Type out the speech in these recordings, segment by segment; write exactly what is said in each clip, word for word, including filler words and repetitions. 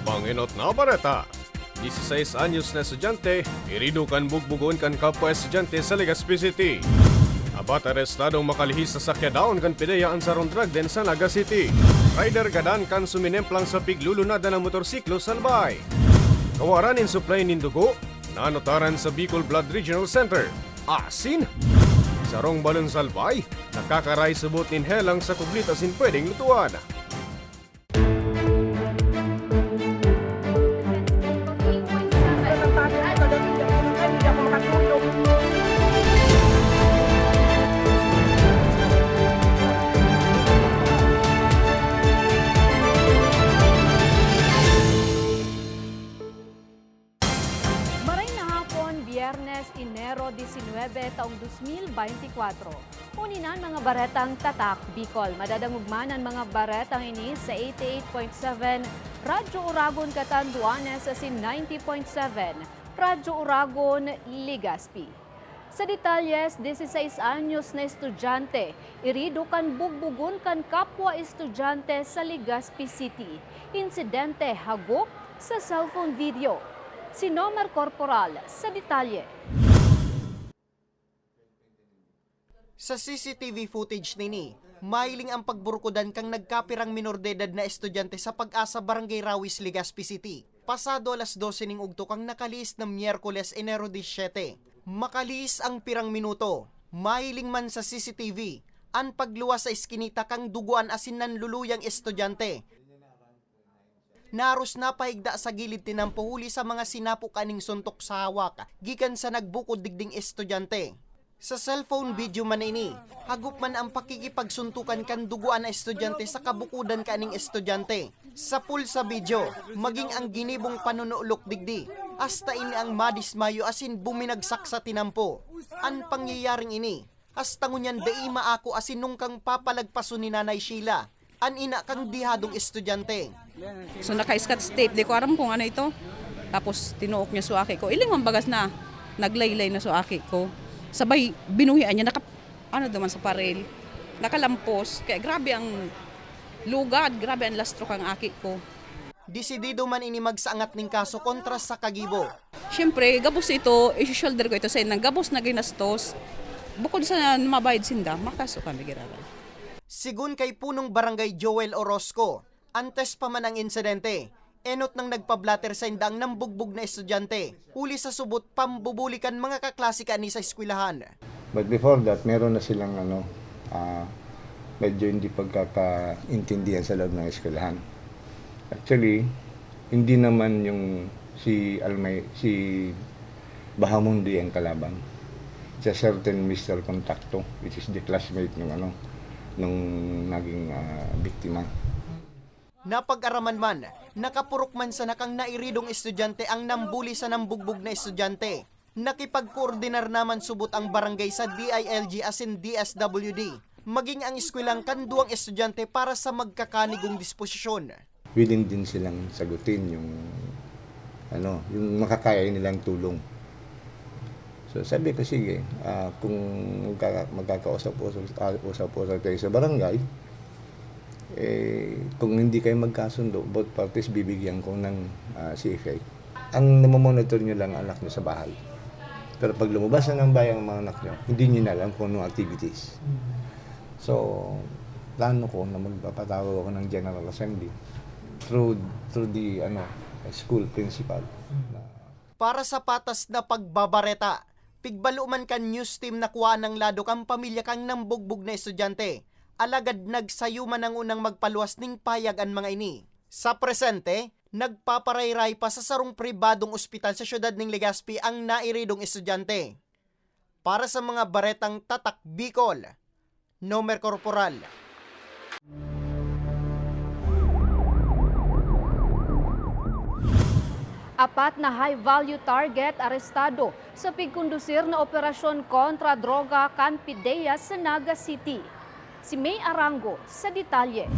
Pangenot na bareta. Dieciséis anyos na estudyante, herido kan bugbugon kan kapwa estudyante sa Legazpi City. Apat arestadong makalihis sa sakyadaon kan pideya an sarong drug den sa Naga City. Rider gadan kan suminemplang sa piglulunadan na motorsiklo sa Albay. Kawaran nin supply nin dugo, nanotaran sa Bicol Blood Regional Center. Asin! Sarong balon sa Albay, nakakaray subot nin helang sa kuglit asin pwedeng lutuan. Maray na hapon, Biyernes, Enero disinwebe, taong dos mil beintikwatro. Uni na an mga baretang Tatak Bicol. Madadangog man an mga baretang ini sa eighty-eight point seven Radyo Uragon, Catanduanes, asin ninety point seven Radyo Uragon, Legazpi. Sa detalyes, dieciséis anyos na estudyante, herido kan bugbugon kan kapwa estudyante sa Legazpi City. Insidente hagop sa cellphone video. Si Nomer Corporal sa detalye. Sa C C T V footage nini, mahiling ang pagburukodan kan nagkapirang minor de edad na estudyante sa Pag-asa, Barangay Rawis, Legazpi City. Pasado alas dose ning ugto kan nakalihis na Miyerkules, Enero diecisiete. Makalihis ang pirang minuto, mahiling man sa C C T V an pagluwas sa eskinita kan dugoan asin nanluluyang estudyante. Naros napahigda sa gilid tinampo huli sa mga sinapo kaning suntok sa hawak gikan sa nagbukod digding estudyante. Sa cellphone video man ini, hagop man ang pakikipagsuntukan kan dugoan na estudyante sa kabukodan kaning estudyante. Sa pulsa video, maging ang ginibong panunuolok digdi, hasta ini ang madismayo asin buminagsak sa tinampo. An pangyayaring ini, hasta ngunyan dai maako asin nungkang papalagpason ni Nanay Sheila, an ina kan dihadong estudyante. So, naka-scotch tape, di ko aram kung ano ito. Tapos, tinuok niya so aki ko. Ilingon bagas na, naglaylay na so aki ko. Sabay, binuhian niya, naka, ano naman sa parel, nakalampos. Kaya grabe ang lugad, grabe ang lastro kang aki ko. Desidido man ini magsaangat ning kaso kontra sa kagibo. Siyempre, gabos ito, isi-shoulder ko ito sa inang gabos na ginastos. Bukod sa mabayad sinda, makaso kami giraray. Sigun kay Punong Barangay Joel Orozco, antes pa man ang insidente, enot nang nagpa-blotter sainda ang nambugbog na estudyante, huli sa subot pambubuli kan mga kaklase kaini sa eskwelahan. But before that, meron na silang ano, ah, medyo hindi pagkakaintindihan sa loob ng eskwelahan. Actually, hindi naman yung si Almay, si Bahamundi ang kalaban. It's a certain Mister Contacto, which is the classmate ng ano, nung naging, ah, biktima. Napag-araman man, nakapurok man sana kan nairidong estudyante ang nambuli sa nambugbog na estudyante. Nakipagkoordinar naman subot ang barangay sa D I L G asin D S W D, maging ang eskwelahan kan duwang estudyante para sa magkakanigong disposisyon. Willing din silang sagutin yung, ano, yung makakaya nilang tulong. So, sabi ko, "Sige, ah, kung magka-, magkakausap-usap, ah, usap-usap kayo sa barangay, eh, kung hindi kayo magkasundo, both parties, bibigyan ko ng, ah, C F I." Ang namomonitor nyo lang ang anak nyo sa bahay. Pero pag lumabas na ng bahay ang mga anak nyo, hindi nyo na alam kung anong activities. So, plano ko na magpapatawag ako ng General Assembly through, through the, ano, school principal. Para sa patas na pagbabareta, pigbalo man kan news team na kuwaan ang lado kan pamilya kan nambugbog na estudyante. Alagad nagsayo man ang unang magpaluwas ning pahayag an mga ini. Sa presente, nagpaparayray pa sa sarong pribadong ospital sa siyudad ning Legazpi ang nairidong estudyante. Para sa mga baretang Tatak Bicol, Nomer Corporal. Apat na high-value target arestado sa pigkondusir na operasyon kontra droga kan PDEA sa Naga City. Si May Arango sa detalye.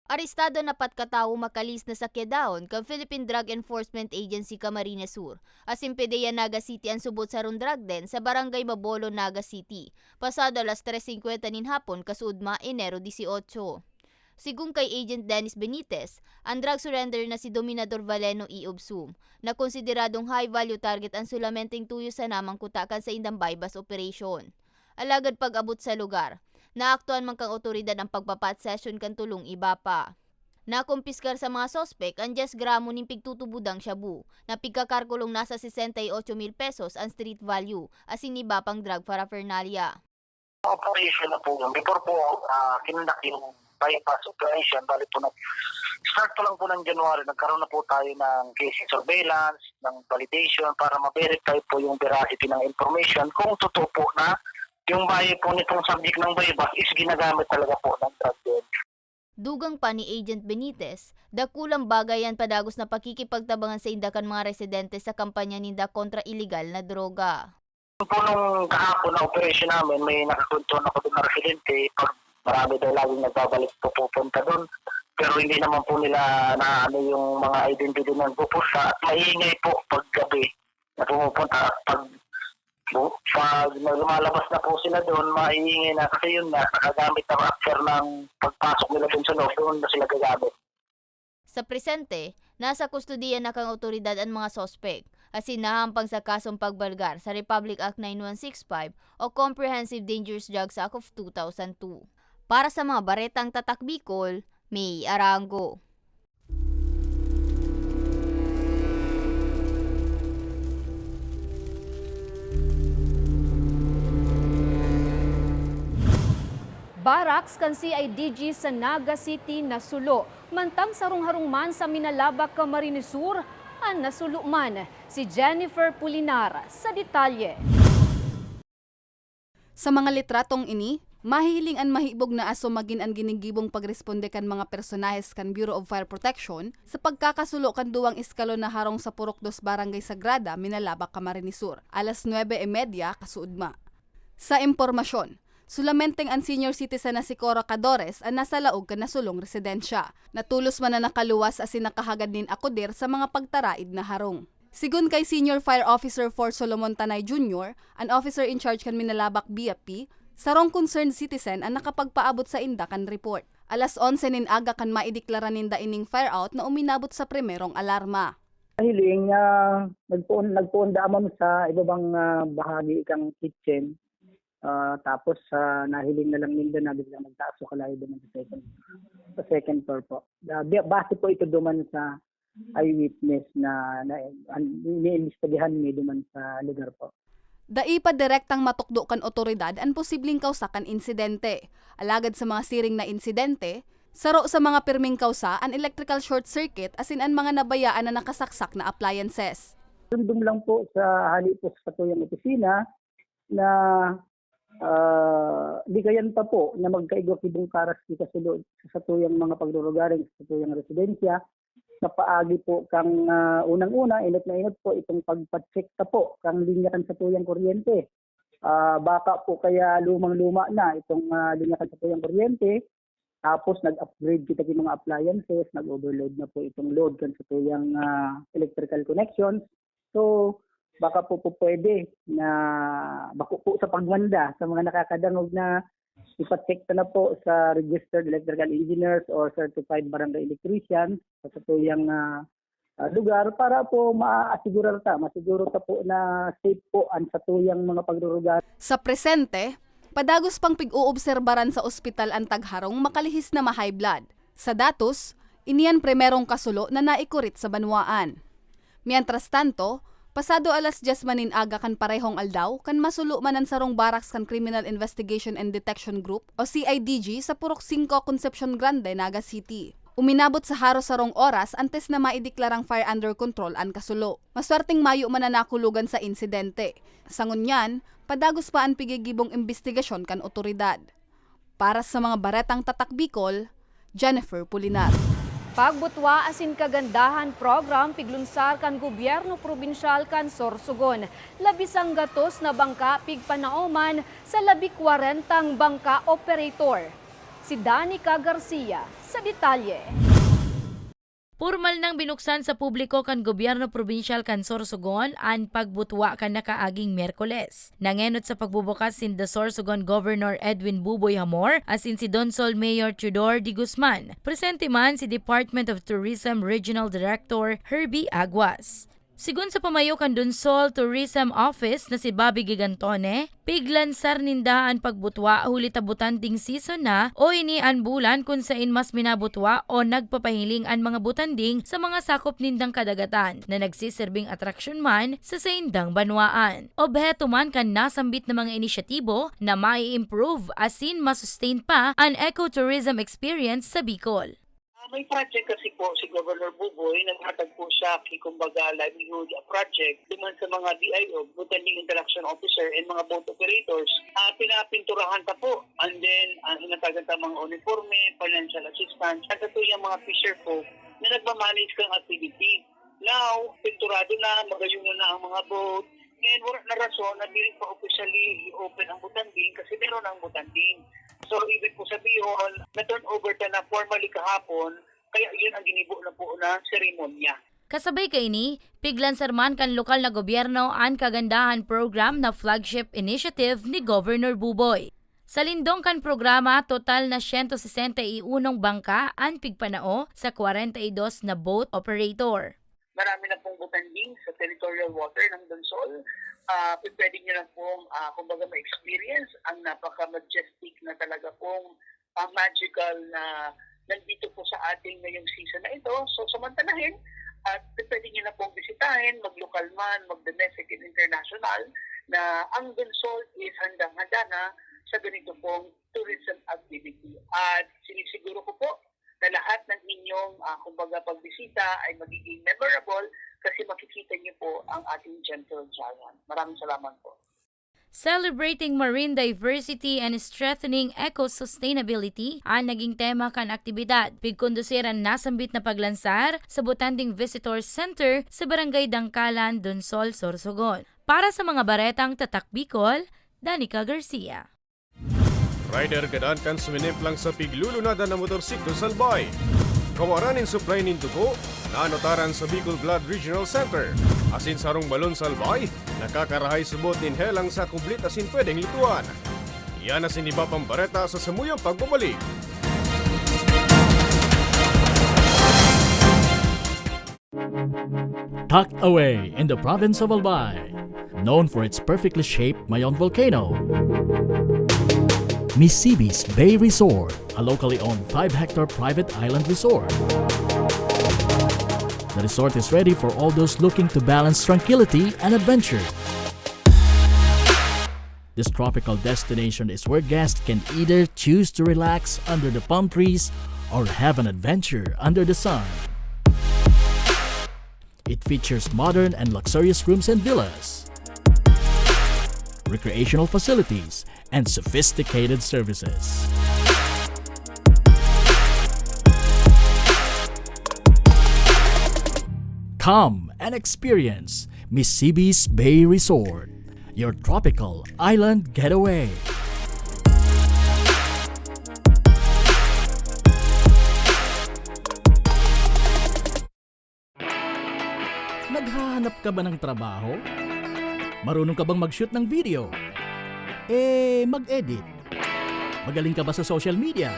Arestado an apat ka tawo makalihis na sakyadaon kan Philippine Drug Enforcement Agency Camarines Sur asin PDEA Naga City an subot sarong drug den sa Barangay Mabolo, Naga City, pasado alas tres singkwenta nin hapon, kasuodma, Enero dieciocho. Sigon kay Agent Dennis Benitez, an drug surrender na si Dominador Valeno E. Obsum, na konsideradong high-value target an sulamenteng tuyo sana mangkuta kan saindang buy-bust operation. Alagad pag-abot sa lugar, naaktuan man kan awtoridad an pagpa-pot session kan tolong iba pa. Nakumpiskar sa mga suspek an dyes gramo nin pigtutubodang shabu, na pigkakalkulong nasa sesenta y ocho mil pesos an street value, asin iba pang drug paraphernalia. Operation na po yun. Before po, ah, kinondak yung buy-bust operation, bali po nag-start pa lang po ng January, nagkaroon na po tayo ng case surveillance, ng validation para ma-verify po yung veracity ng information kung totoo po na yung buyer po nitong subject ng buy-bust is ginagamit talaga po ng drug dealer. Dugang pa ni Agent Benitez, dakulang bagay an padagos na pakikipagtabangan sainda kan mga residente sa kampanya ninda kontra iligal na droga. Yun po, nung kahapon na operasyon namin, may nakakwentuhan ako doon na residente, pag marami daw laging nagbabalik po pupunta doon. Pero hindi naman po nila na ano yung mga identity ng pupunta at maingay po pag gabi na pumupunta. Pag, pag lumalabas na po sila doon, maingay na kasi yun nga, nakagamit na after ng pagpasok nila doon sa loob, doon na sila gagamit. Sa presente, nasa kustodiya na kan awtoridad an mga suspek, asin nahampang sa kasong pagbalgar sa Republic Act nine one six five o Comprehensive Dangerous Drugs Act of two thousand two. Para sa mga baretang Tatak Bicol, May Arango. Barracks kan C I D G sa Naga City nasulo, mantang sarong harong man sa Minalabac, Camarines Sur an nasulo man. Si Jennifer Pulinar sa detalye. Sa mga litratong ini, mahihiling an mahibog na aso magin an ginigibong pagresponde kan mga personahes kan Bureau of Fire Protection sa pagkakasulo kan duwang eskalon na harong sa Purok Dos, Barangay Sagrada, Minalabac, Camarines Sur, alas nuebe y media kasuodma. Sa impormasyon, solamenteng an senior citizen na si Cora Cadores an nasa laog kan nasulong residensya. Natolos man na nakaluwas asin nakahagad nin akoder sa mga pagtaraid na harong. Sigon kay Senior Fire Officer four Solomon Tanay Junior, an officer in charge kan Minalabac B F P, sarong concerned citizen an nakapagpaabot sainda kan report. Alas onse nin aga kan maideklara ninda ining fire out na uminabot sa primerong alarma. Hiling, ah, nagpoon, nagpoon daa man sa ibabang, ah, bahagi kang kitchen. Ah, tapos, ah, nahiling na lang ninda na biglang nagtaas so kalayo duman sa second, sa second floor po. Ah, bi-, base po ito duman sa eyewitness na, na, an-, iniimbestigahan mi duman sa lugar po. Dai pa direktang matukdo kan otoridad an posibleng kawsa kan insidente. Alagad sa mga siring na insidente, saro sa mga pirming kawsa an electrical short circuit asin an mga nabayaan na nakasaksak na appliances. Dumdum lang po sa hali po sa satuyang opisina na, ah, ligayan pa po na magkaigwa ki bungkaras ki kasulod sa satuyang mga pagrurugaring sa satuyang residensya. Sa paagi po kang, ah, unang-una, inot na inot po itong pagpa-check ta po kang linya kan satuyang kuryente. Ah, baka po kaya lumang-luma na itong, ah, linya kan satuyang kuryente, tapos nag-upgrade kita sa mga appliances, nag-overload na po itong load kan satuyang, ah, electrical connections. So, baka po, po pwede na bako po sa pagmanda sa mga nakakadangog na ipa-check ta na po sa registered electrical engineers or certified barangay electrician sa satuyang, ah, ah, lugar para po maaasigurar ta, masiguro ta po na safe po ang satuyang mga pagrurugaring. Sa presente, padagos pang pig-oobserbaran sa ospital an tagharong makalihis na ma-high blood. Sa datos, ini an primerong kasulo na naikurit sa banwaan. Mientras tanto, pasado alas dyes man nin aga kan parehong aldaw, kan masulo man an sarong baraks kan Criminal Investigation and Detection Group o C I D G sa Purok singko, Concepcion Grande, Naga City. Uminabot sa haros sarong oras antes na maideklarang fire under control an kasulo. Maswerteng mayo man an nakulogan sa insidente. Sa ngunyan, padagos pa an pigigibong imbestigasyon kan otoridad. Para sa mga baretang Tatak Bicol, Jennifer Pulinar. Pagbutwa asin Kagandahan Program piglunsar kan Gobyerno Probinsyal kan Sorsogon. Labisang gatos na bangka pigpanaoman sa labi kwarentang bangka operator. Si Danica Garcia sa detalye. Pormal nang binuksan sa publiko kan gobyerno probinsyal kan Sorsogon an pagbutwa kan nakaaging Miyerkules. Nangenot sa pagbubukas sinda Sorsogon Governor Edwin Buboy Hamor asin si Donsol Mayor Teodor de Guzman. Presente man si Department of Tourism Regional Director Herbie Aguas. Sigon sa pamayo kan Donsol Tourism Office na si Bobby Gigantone, piglansar ninda an pagbutwa huli ta butanding season na o ini an bulan kun sain mas minabutwa o nagpapahiling an mga butanding sa mga sakop nindang kadagatan na nagsiserbing atraksyon man sa saindang banwaan. Obheto man kan nasambit na mga inisyatibo na mai-improve asin masustain pa an ecotourism experience sa Bicol. Ah, may project kasi po si Governor Buboy, naghatag po siya ki, kumbaga, livelihood project duman sa mga B I O, Boat and Interaction Officer, and mga boat operators. Ah, pinapinturahan ta po, and then, ah, hinatagan ta mga uniforme, financial assistance, at sa tuyang mga fisher folk na nagmamanage kang activity. Now, pinturado na, magayuno na ang mga boat, and wala na rason na dili pa officially i-open ang butanding kasi meron ang butanding. So, ibig po sabihin, na-turn over ta na formally kahapon, kaya yun ang ginibo na po na seremonya. Kasabay kaini, piglansar man kan lokal na gobyerno an Kagandahan Program na flagship initiative ni Governor Buboy. Sa lindong kan programa, total na siyento sesenta y unong bangka an pigpanao sa kwarenta y dos na boat operator. Marami na pong butanding sa territorial water ng Donsol. Ah, pwede nyo lang pong, ah, kumbaga, ma-experience ang napaka-majestic na talaga pong, ah, magical na nandito po sa ating ngayong season na ito. So, samantalahin, at pwede nyo na pong bisitahin, maglokal man, mag-domestic and international, na ang Donsol is handang-handa na sa ganito pong tourism activity. At sinisiguro ko po na lahat ng inyong, ah, kumbaga, pagbisita ay magiging memorable kasi makikita niyo po ang ating gentle giant. Maraming salamat po. Celebrating marine diversity and strengthening eco-sustainability an naging tema kan aktibidad. Pigkondusir an nasambit na paglansar sa Botanding Visitor Center sa Barangay Dangkalan, Donsol, Sorsogon. Para sa mga baretang Tatak Bicol, Danica Garcia. Rider gadan kan suminemplang sa piglulunadan na motorsiklo salbay. Kawaran nin supply nin dugo, naanotaran sa Bicol Blood Regional Center. Asin sarong balon salbay, nakakarahay subot nin helang sa kublit asin pwedeng lutuan. Yan asin iba pang bareta sa samuyang pagbabalik. Tucked away in the province of Albay, known for its perfectly shaped Mayon volcano, Misibis Bay Resort, a locally owned five-hectare private island resort. The resort is ready for all those looking to balance tranquility and adventure. This tropical destination is where guests can either choose to relax under the palm trees or have an adventure under the sun. It features modern and luxurious rooms and villas, recreational facilities, and sophisticated services. Come and experience Misibis Bay Resort, your tropical island getaway. Naghahanap ka ba ng trabaho? Marunong ka bang mag-shoot ng video? Eh, mag-edit? Magaling ka ba sa social media?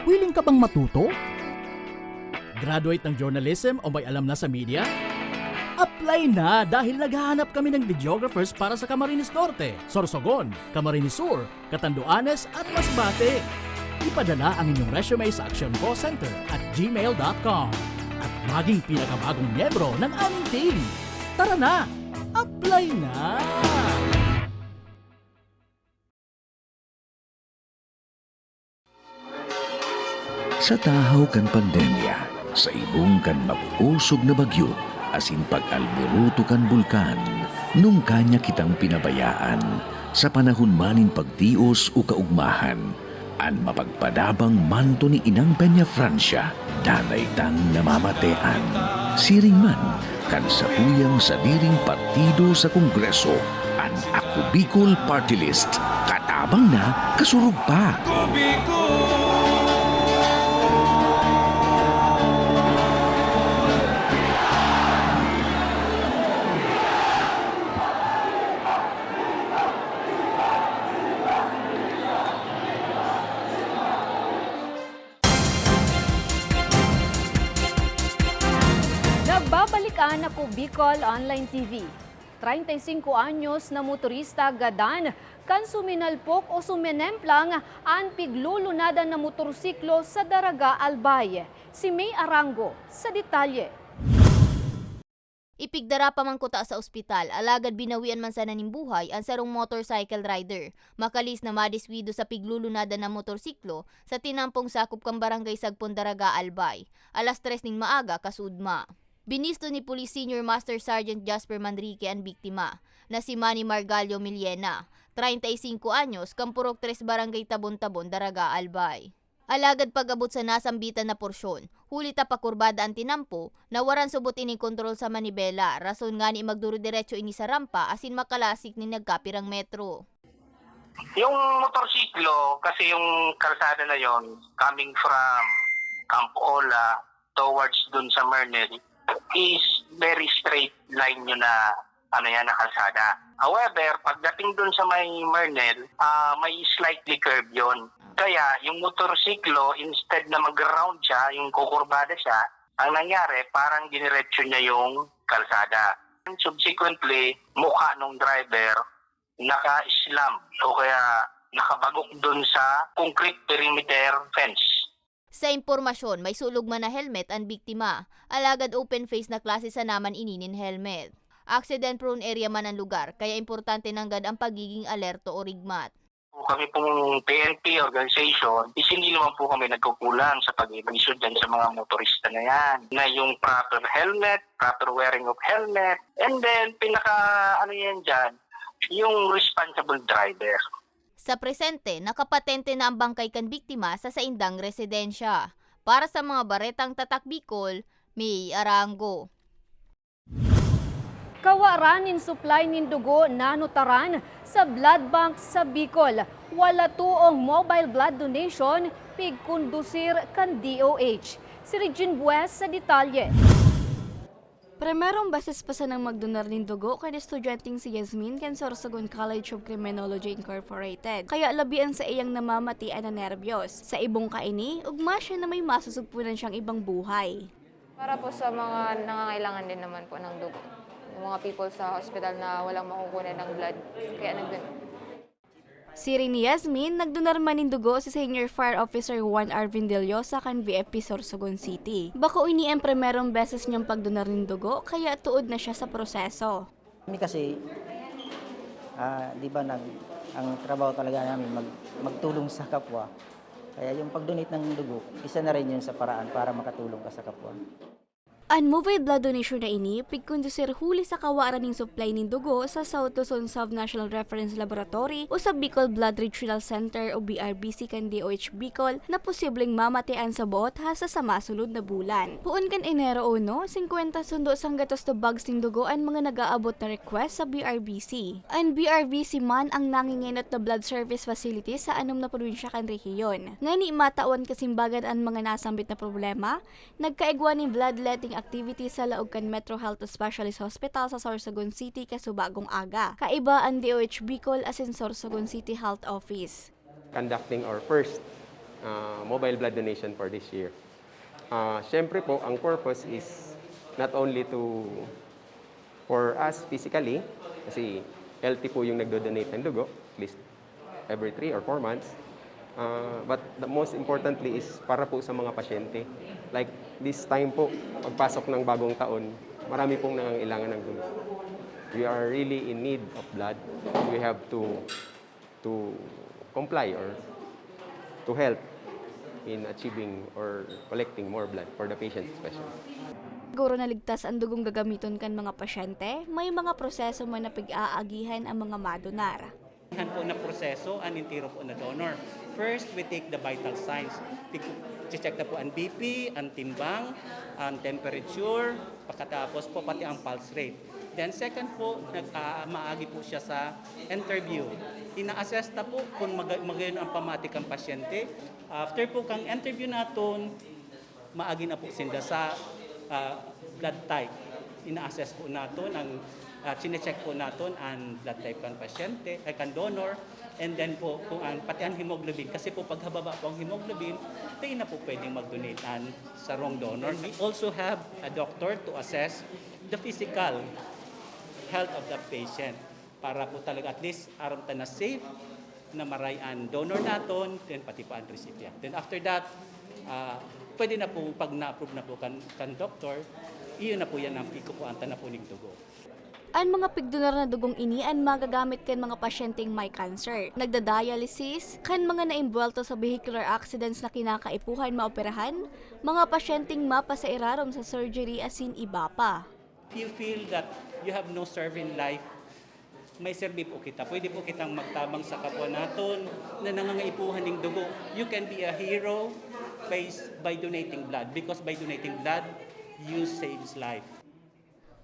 Willing ka bang matuto? Graduate ng journalism o may alam na sa media? Apply na, dahil naghahanap kami ng videographers para sa Camarines Norte, Sorsogon, Camarines Sur, Catanduanes at Masbate. Ipadala ang inyong resume sa actioncallcenter at gmail dot com at maging pinakabagong miyembro ng aming team. Tara na! Apply na! Sa tahaw kan pandemya, sa ibong kan makukosog na bagyo asin pag-alboroto kan bulkan, nungka niya kitang pinabayaan. Sa panahon man nin pagtios o kaugmahan, an mapagpadabang manto ni Inang Peñafrancia, danay tang namamatean. Siring man kan sakuyang sadiring partido sa Kongreso, an Ako Bicol Party List, katabang na, kasurog pa. Ana po Bicol Online T V. Treinta y cinco anyos na motorista gadan kan suminalpok o suminemplang an piglulunadan na motorsiklo sa Daraga, Albay. Si May Arango sa detalye. Ipigdara pa man kuta sa ospital, alagad binawian man sana nin buhay an sarong motorcycle rider, makalis na madiswido sa piglulunadan na motorsiklo sa tinampong sakop kan Barangay Sagpon, Daraga, Albay, alas tres nin maaga, kasudma. Binisto ni Police Senior Master Sergeant Jasper Manrique an biktima, na si Manny Margallo Millena, treinta y cinco anyos, kan Purok tres, Barangay Tabon-Tabon, Daraga, Albay. Alagad pag-abot sa nasambitan na porsyon, huli ta pakurbada an tinampo, nawaran subot ining kontrol sa manibela, rason ngani magdurudiretso ini sa rampa asin makalasik nin nagkapirang metro. Yung motorsiklo, kasi yung kalsada na yon, coming from Camp Ola towards dun sa Mernel, is very straight line yun na, ano yan, na kalsada. However, pagdating dun sa may Mernel, ah, may slightly curve yon. Kaya yung motorsiklo, instead na mag-round siya, yung kukurbada siya, ang nangyari, parang diniretso niya yung kalsada. Subsequently, mukha nung driver, naka-slam o kaya nakabagok dun sa concrete perimeter fence. Sa impormasyon, may sulog man na helmet an biktima, alagad open face na klase sana man ini nin helmet. Accident-prone area man an lugar, kaya importante nanggad an pagiging alerto o rigmat. Kami pong P N P organization is hindi naman po kami nagkukulang sa pag-iisyu dyan sa mga motorista na yan, na yung proper helmet, proper wearing of helmet, and then pinaka ano yan dyan, yung responsible driver. Sa presente, nakapatente na ang bangkay kan biktima sa saindang residensya. Para sa mga Baretang Tatak Bicol, May Arango. Kawaran nin supply nin dugo nanutaran sa blood bank sa Bicol. Wala toong mobile blood donation, pigkondusir kan D O H. Si Regine Bues sa detalye. Primerong beses pa sanang magdonar nin dugo kan estudyanteng si Yasmin kan Sorsogon College of Criminology Incorporated, kaya labi an saiyang namamatian na nerbiyos. Sa ibong kaini, ugma siya na may masasugpunan siyang ibang buhay. Para po sa mga nangangailangan din naman po ng dugo, yung mga people sa hospital na walang makukunan ng blood, kaya nagdon- Siring ni Yasmin, nagdonar man nin dugo si Senior Fire Officer Juan Arvin Deliosa kan V F P Sorsogon City. Bako ini an primerong beses niyang pagdonar nin dugo, kaya tuod na siya sa proseso. Kami kasi, ah, di ba, nag-, ang trabaho talaga namin mag-, magtulong sa kapwa. Kaya yung pag-donate ng dugo, isa na rin yun sa paraan para makatulong ka sa kapwa. An mobile blood donation na ini pigkondusir huli sa kawaran nin supply nin dugo sa South Luzon Sub-National Reference Laboratory o sa Bicol Blood Regional Center o B R B C kan D O H Bicol na posibleng mamatian sa boot hasta sa masunod na bulan. Poon kan Enero uno, singkwenta sundo sanggatos na bags nin dugo an mga nag-aabot na request sa B R B C. An B R B C man ang nangingenot na blood service facility sa anom na probinsya kan rehiyon. Ngani matawan kasimbagan an mga nasambit na problema, nagkaigwa nin bloodletting activity sa laog kan Metro Health Specialist Hospital sa Sorsogon City kasubagong aga. Kaiba an D O H Bicol asin Sorsogon City Health Office. Conducting our first, ah, mobile blood donation for this year. Ah, siyempre po, ang purpose is not only to, for us physically, kasi healthy po yung nagdo-donate ng dugo, at least every three or four months. Ah, but the most importantly is para po sa mga pasyente. Like this time po, pagpasok ng bagong taon, marami pong nangangailangan ng dugo. We are really in need of blood. We have to, to comply or to help in achieving or collecting more blood for the patients especially. Siguro naligtas ang dugong gagamiton kan mga pasyente, may mga proseso man na pig-aagihan ang mga madonar. Yan po na proseso, an entero po na donor. First, we take the vital signs. Tig-, check na po an B P, an timbang, an temperature, pagkatapos po pati ang pulse rate. Then second po, nag-, ah, maagi po siya sa interview. Ina-assess na po kung maga-, magayon ang pamati kang pasyente. After po kang interview naton, maagi na po sinda sa, ah, blood type. Ina-assess po naton ang, Ah, chine-check po naton an blood type kan pasyente, ay, kan donor, and then po kung ang, pati ang hemoglobin, kasi po paghababa po ang hemoglobin, di na po pwedeng mag-donate an sarong donor. And we also have a doctor to assess the physical health of the patient para po talaga at least aram ta na safe na maray an donor naton, then pati po ang recipient. Then after that, ah, pwede na po, pag na-approve na po kan, kan doktor, iyon na po yan ang ikukuhaan ta na po ning dugo. An mga pigdonar na dugong ini an magagamit kan mga pasyenteng may cancer, nagda-dialysis, kan mga naimbwelto sa vehicular accidents na kinakaipuhan maoperahan, mga pasyenteng mapa sa irarom sa surgery asin iba pa. If you feel that you have no serve in life, may serbi po kita. Pwede po kitang magtabang sa kapwa naton na nangangaipuhan ning dugo. You can be a hero by, by donating blood, because by donating blood, you saves life.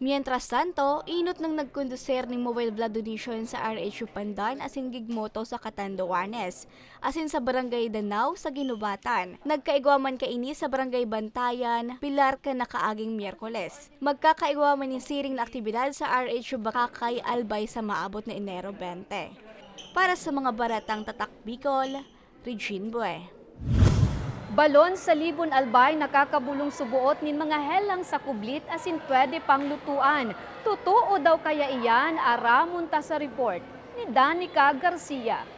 Mientras tanto, inot nang nagkonduser ning mobile blood donation sa R H U Pandan asin Gigmoto sa Catanduanes, asin sa Barangay Danao sa Guinobatan. Nagkaigwa man kaini sa Barangay Bantayan, Pilar kan nakaaging Miyerkules. Magkakaigwa man nin siring na aktibidad sa R H U Bacacay, Albay sa maabot na Enero twenty. Para sa mga baretang Tatak Bicol, Regine Bue. Balon sa Libon Albay nakakabulong suboot nin mga helang sa kublit asin pwede pang lutuan. Totoo daw kaya iyan? Aramon ta sa report ni Danica Garcia.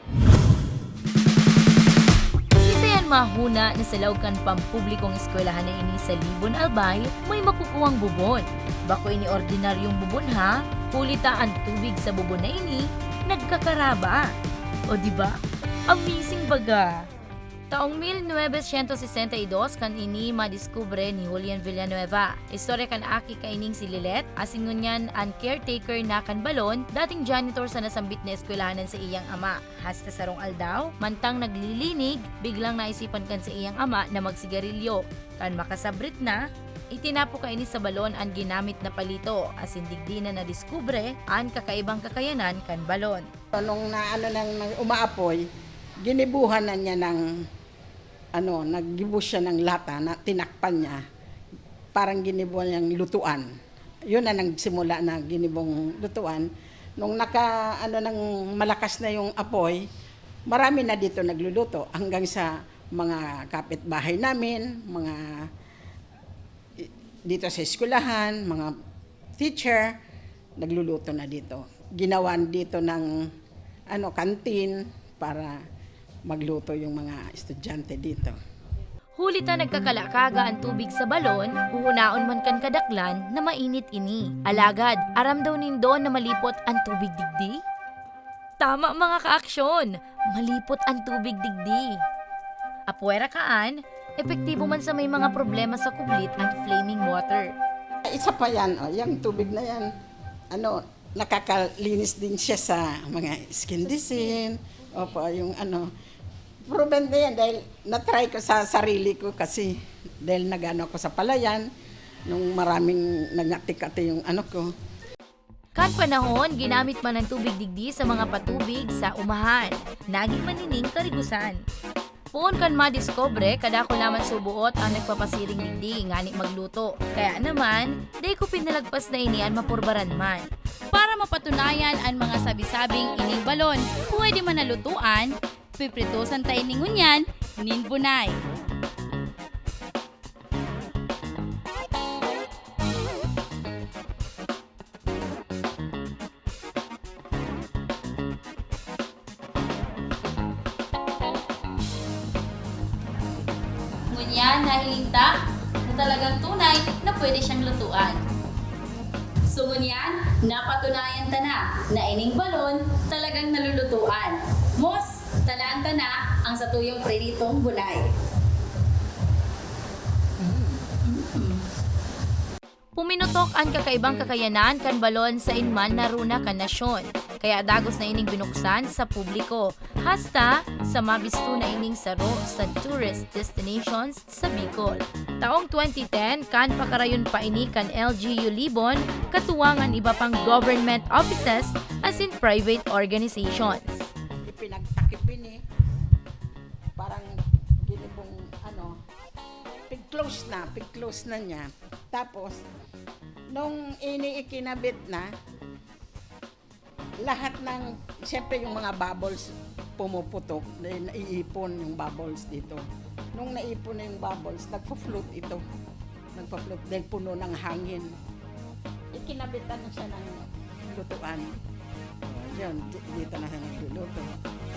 Isa yan mahuna na sa laog kan pampublikong eskwelahan na ini sa Libon Albay, may makukuwang bubon. Bako ini ordinaryong bubon ha, huli ta an tubig sa bubon na ini nagkakaraba. O di ba? Amazing baga! Taong mil novecientos sesenta y dos kan ini madiskubre ni Julian Villanueva. Istorya kan aki kaining si Lilet, asin ngunyan an caretaker na kan balon, dating janitor sa nasambit na eskwelahanan sa iyang ama. Hasta sarong aldaw, mantang naglilinig, biglang naisipan kan sa iyang ama na magsigarilyo. Kan makasabrit na, itinapo kaini sa balon an ginamit na palito, asin digdi na nadiskubre an kakaibang kakayanan kan balon. Nung naano nang nang umaapoy, ginibuhan na niya ng ano, naggibo siya ng lata na tinakpan niya. Parang ginibo niyang lutuan. Yun na nagsimula na ginibong lutuan. Nung naka ano nang malakas na yung apoy, marami na dito nagluluto hanggang sa mga kapitbahay namin, mga dito sa eskwelahan, mga teacher, nagluluto na dito. Ginawan dito ng ano, canteen para magluto yung mga estudyante dito. Huli ta nagkakalakaga an tubig sa balon, huhunaon man kan kadaklan na mainit ini. Alagad, aram daw nindo na malipot an tubig digdi? Tama, mga kaaksyon! Malipot an tubig digdi. Apwera kaan, epektibo man sa may mga problema sa kublit an flaming water. Isa pa yan, oh, yung tubig na yan, ano, nakakalinis din siya sa mga skin disease. Opo, yung ano, proven na yan dahil na-try ko sa sarili ko kasi dahil nagano ako sa palayan, nung maraming nagkati-kati yung ano ko. Kan panahon, ginamit man ang tubig digdi sa mga patubig sa umahan. Nagin man nining karigusan. Poon kan madiskubre, kadakula man suboot ang nagpapasiring digdi ngani magluto. Kaya naman, dai ko pinalagpas na ini an mapurbaran man. Para mapatunayan an mga sabi-sabing ining balon, pwede man na lutuan, pipritosan ta ini ngunyan nin bunay. Ngunyan, nahiling ta na talagang tunay na pwede siyang lutuan. So ngunyan, napatunayan ta na na ining balon talagang nalulutuan. Mos, talaan ta na ang satuyang prinitong bunay. Mm. Puminutok an kakaibang kakayanan kan balon sa inman na runa kan nasyon, kaya dagos na ining binuksan sa publiko, hasta sa mabisto na ining saro sa tourist destinations sa Bicol. Taong twenty ten, kan pakarayon pa ini kan L G U Libon, katuwang an iba pang government offices asin private organizations. Ipinagtakip ini, parang ginibong ano, pig-close na, pig-close na niya. Tapos, nung ini ikinabit na, Lahat ng, siyempre yung mga bubbles pumuputok, dahil naiipon yung bubbles dito. Nung naipon na yung bubbles, nagpa-float ito. Nagpa-float dahil puno ng hangin. Ikinabitan na siya ng lutuan. Oh, yun, di- dito na siya nagluluto.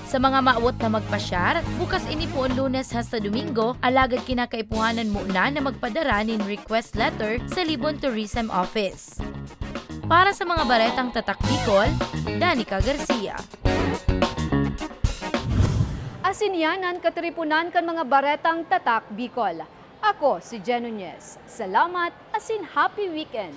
Sa mga maawot na magpasyar, bukas ini poon Lunes hasta Domingo, alagad kinakaipuhanan muna na magpadara nin request letter sa Libon Tourism Office. Para sa mga baretang Tatak Bicol, Danica Garcia. Asin yan an katiriponan kan mga baretang Tatak Bicol. Ako si Jen Nunez. Salamat asin happy weekend!